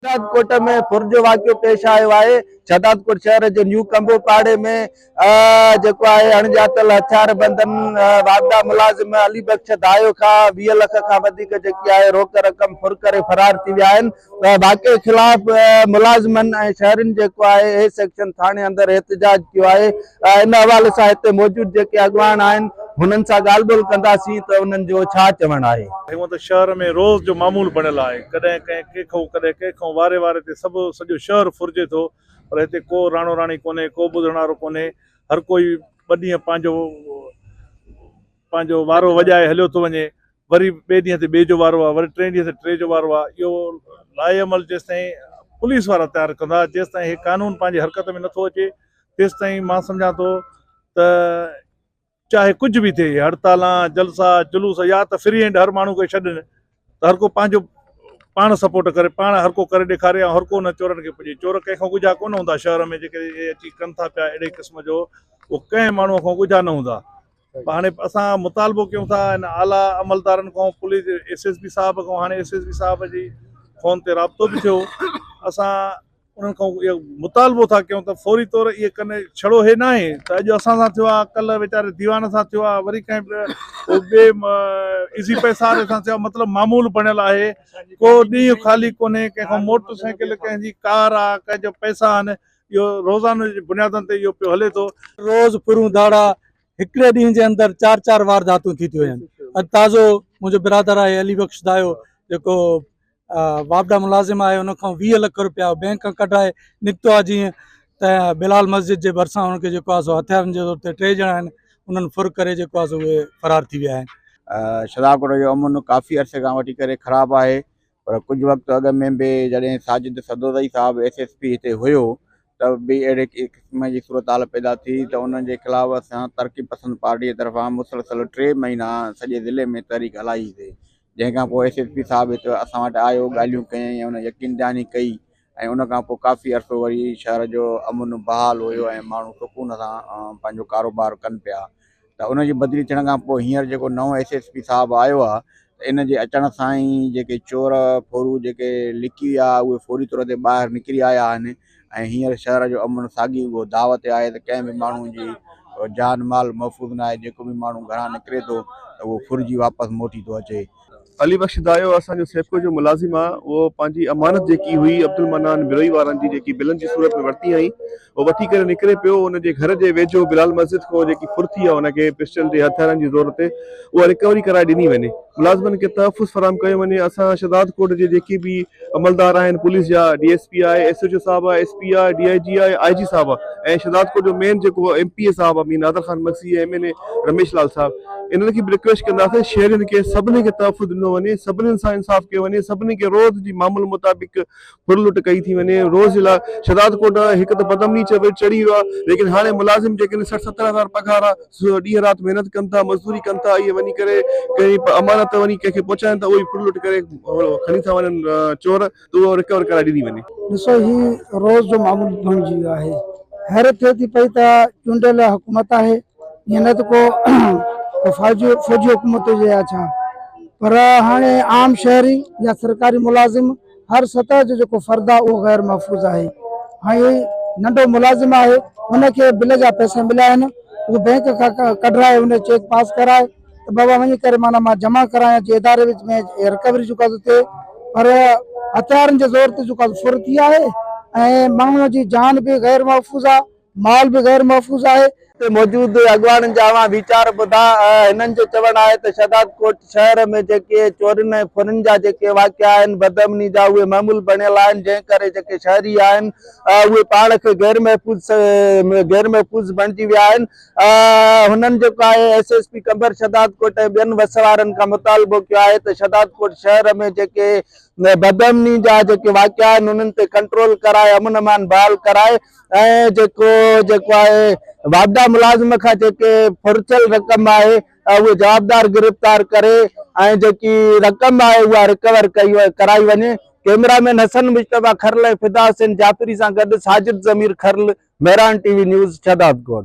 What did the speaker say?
شهدادڪوٽ ۾ ڦر جو واقعو پيش آيو آهي، شهدادڪوٽ شهر جي نيو ڪمبو پاڙي ۾ جيڪو آهي اڻڄاتل هٿياربندن واپڊا ملازم علي بخش دايو کان 20 لک کان وڌيڪ جيڪي آهي روڪ رقم ڦر ڪري فرار ٿي ويا آهن، واقعي خلاف ملازمن ۽ شهرين جيڪو آهي اي سيڪشن ٿاڻي اندر احتجاج ڪيو آهي، ان حوالي سان هتي موجود جيڪي اڳواڻ آهن هنن سان ڳالهه ٻولهه ڪنداسين ته انهن جو ڇا چوڻ آهي. هونء ته شهر ۾ روز جو معمول بڻيل آهي، ڪڏهن ڪنهن ڪنهن کان ڪڏهن ڪنهن کان واري واري تي سڀ سڄو شهر ڦرجي ٿو پر هتي ڪو راڻو راڻي ڪونهي، ڪو ٻڌڻ وارو ڪونهي، هر ڪوئي ٻه ڏينهن پنهنجو پنهنجو وارو وڄائي هليو ٿو وڃي، وري ٻئي ڏينهن تي ٻئي جو وارو آهي، وري ٽئين ڏينهن تي ٽئين جو وارو آهي، اهو لائحه عمل جيستائين پوليس وارا تيار ڪندا، جيستائين هي قانون پنهنجي حرڪت ۾ نٿو اچي تيستائين مان سمجهان ٿو ته چاهي ڪجهه به ٿئي، هڙتالان، جلسا، جلوس يا ته فري هينڊ هر ماڻهو کي ڇڏن ته هر ڪو پنهنجو پاڻ سپورٽ ڪري، پاڻ هر ڪو ڪري ڏيکاري ۽ هر ڪو انهن چورن کي پڄي. چور ڪنهن کان ڳجها ڪونه هوندا شهر ۾ جيڪي اهي اچي ڪن ٿا پيا اهڙي قسم جو اهو ڪنهن ماڻهو کان ڳجها نه هوندا. پر هاڻي اسان مطالبو ڪيون ٿا ان اعليٰ عملدارن کان پوليس ايس ايس پي صاحب کان هاڻي ايس ايس پي صاحب جي فون تي رابطو به ٿيو اسان انهن کان اهو مطالبو ٿا ڪيون ته فوري طور اهي ڪن ڇڙو هي ناهي ته اڄ اسان سان ٿيو آهي ڪلهه ويچاري ديوان سان ٿيو آهي وري ڪنهن ٻئي ايزي پئسا واري سان ٿيو آهي مطلب معمول بڻيل آهي ڪو ڏينهن خالي ڪونهي ڪنهن کان موٽر سائيڪل ڪنهن جي ڪار آهي ڪنهن جو پئسا آهن اهو روزانو جي بنيادن تي اهو پيو هلي ٿو. روز ڦرون ڌاڙا هڪڙي ڏينهن جي اندر چار چار وارداتون ٿي ٿيون وڃن اڄ تازو منهنجو برادر آهي علي بخش دايو جيڪو واپڊا ملازم آهي ان کان 20 لک روپيا بئنڪ کان ڪڍرائي نڪتو آهي جيئن ته بلال مسجد جي ڀرسان ان کي جيڪو آهي سو هٿيارن جي زور تي ٽي ڄڻا آهن انهن ڦر ڪري جيڪو آهي سو اهي فرار ٿي ويا آهن. شھدادڪوٽ جو امن ڪافي عرصي کان وٺي ڪري خراب آهي پر ڪجهه وقت اڳ ۾ به جڏهن ساجد سدوزئي صاحب ايس ايس پي هتي هيو ته به اهڙي قسم جي صورتحال پيدا ٿي ته انهن جي خلاف اسان ترقي پسند پارٽي جي طرفان مسلسل ٽي مهينا سڄي ضلعي ۾ تحريڪ هلائي سي جنهن کان پوء ايس ايس پي صاحب هت اسان وٽ آيو ڳالهيون ڪيائين ۽ ان يقين دهاني ڪئي ۽ ان کان پوء ڪافي عرصو وري شهر جو امن بحال هيو ۽ ماڻهو سڪون سان پنهنجو ڪاروبار ڪن پيا ته ان جي بدلي ٿيڻ کان پوء هينئر جيڪو نئون ايس ايس پي صاحب آيو آهي ته ان جي اچڻ سان ئي جيڪي چور ڦورو جيڪي لڪي ويا اهي فوري طور تي ٻاهر نڪري آيا آهن ۽ هينئر شهر جو امن ساڳي اهو دعوت تي آهي ته ڪنهن به ماڻهو جي جان مال محفوظ ناهي جيڪو به ماڻهو گهران نڪري ٿو ته اهو ڦرجي واپس موٽي ٿو اچي. علي بخش دايو اسان جو سيپڪو جو ملازم آ اهو پنهنجي امانت جيڪي هئي عبدالمنان بروهي وارن جي جيڪي بلن جي صورت ۾ ورتي هئائين اهو وٺي ڪري نڪري پيو ان جي گهر جي ويجهو بلال مسجد کان جيڪي ڦر ٿي آ ان کي پسٽل جي هٿيارن جي زور تي اها رڪوري ڪرائي ڏني وڃي ملازمن کي تحفظ فراهم ڪيو وڃي اسان شھداد ڪوٽ جي جيڪي به عملدار آهن پوليس جا ڊي ايس پي آهي ايس ايچ او صاحب آهي ايس پي آهي ڊي I جي آهي آء جي صاحب آهي ۽ شھداد ڪوٽ جو مين جيڪو ايم پي اي صاحب آهي مير نادر خان مگسي ايم اين اي رميش لال صاحب انهن کي به رڪويسٽ ڪنداسين شهرين کي سڀني کي تحفظ ڏنو وڃي سڀني سان انصاف ڪيو وڃي سڀني کي روز جي معمول مطابق ڦر لٽ ڪئي ٿي وڃي روز جي لاء شھداد ڪوٽ هڪ ته بدامني چڙهي ويو آهي ليڪن هاڻي ملازم جيڪڏهن 60 70 هزار پگهار آهي سو ڏينهن رات محنت ڪن ٿا، مزدوري ڪن ٿا، اهي وڃي ڪري ڪنهن امانت وڃي ڪنهن کي پهچائن ٿا، اهو ئي ڦر لٽ ڪري کڻي ٿا وڃن چور ته اهو رڪور ڪرائي ڏني وڃي. ڏسو هي روز جو معمول بڻجي ويو آهي. حيرت ٿئي ٿي پئي ته چونڊيل حڪومت آهي ائين نه ته ڪو فوجي فوجي حڪومت هجي يا ڇا پر هاڻي عام شهري يا سرڪاري ملازم هر سطح جو جيڪو فرد آهي اهو غير محفوظ آهي. هاڻي ننڍو ملازم آهي ان کي بل جا پئسا مليا آهن اهو بئنڪ کان ڪڍرائي ان چيڪ پاس ڪرائي ته بابا وڃي ڪري معنيٰ مان جمع ڪرايان جي اداري وچ ۾ رڪوري جيڪو آهي ٿئي پر هٿيارن جي زور تي جيڪو آهي ڦر ٿي آهي ۽ ماڻهو جي جان به غير محفوظ آهي مال به غير محفوظ آهي. اتي موجود اڳواڻن جا اوهان ويچار ٻڌا. هنن جو چوڻ آهي ته شهدادڪوٽ شهر ۾ جيڪي چورين ۽ ڦرين جا جيڪي واقعا آهن بدامني جا اهي معمول بڻيل آهن جنهن ڪري جيڪي شهري آهن اهي پاڻ کي غير محفوظ غير محفوظ بڻجي ويا آهن هنن جيڪو آهي S S P Qambar Shahdadkot ۽ ٻين وس وارن کان مطالبو ڪيو آهي ته شهدادڪوٽ شهر ۾ جيڪي بدامني جا جيڪي واقعا آهن انهن تي ڪنٽرول ڪرائي امن امان بحال ڪرائي ۽ جيڪو جيڪو آهي واپڊا ملازم کان جيڪي ڦرٿيل رقم آهي اهي جوابدار گرفتار ڪري ۽ جيڪي رقم آهي اها رڪور ڪئي ڪرائي وڃي ڪيمرا مين حسن مجتبيٰ کرل ۽ فدا حسين جعفري سان گڏ Sajid Zameer Kharal, Mehran T V news, Shahdadkot.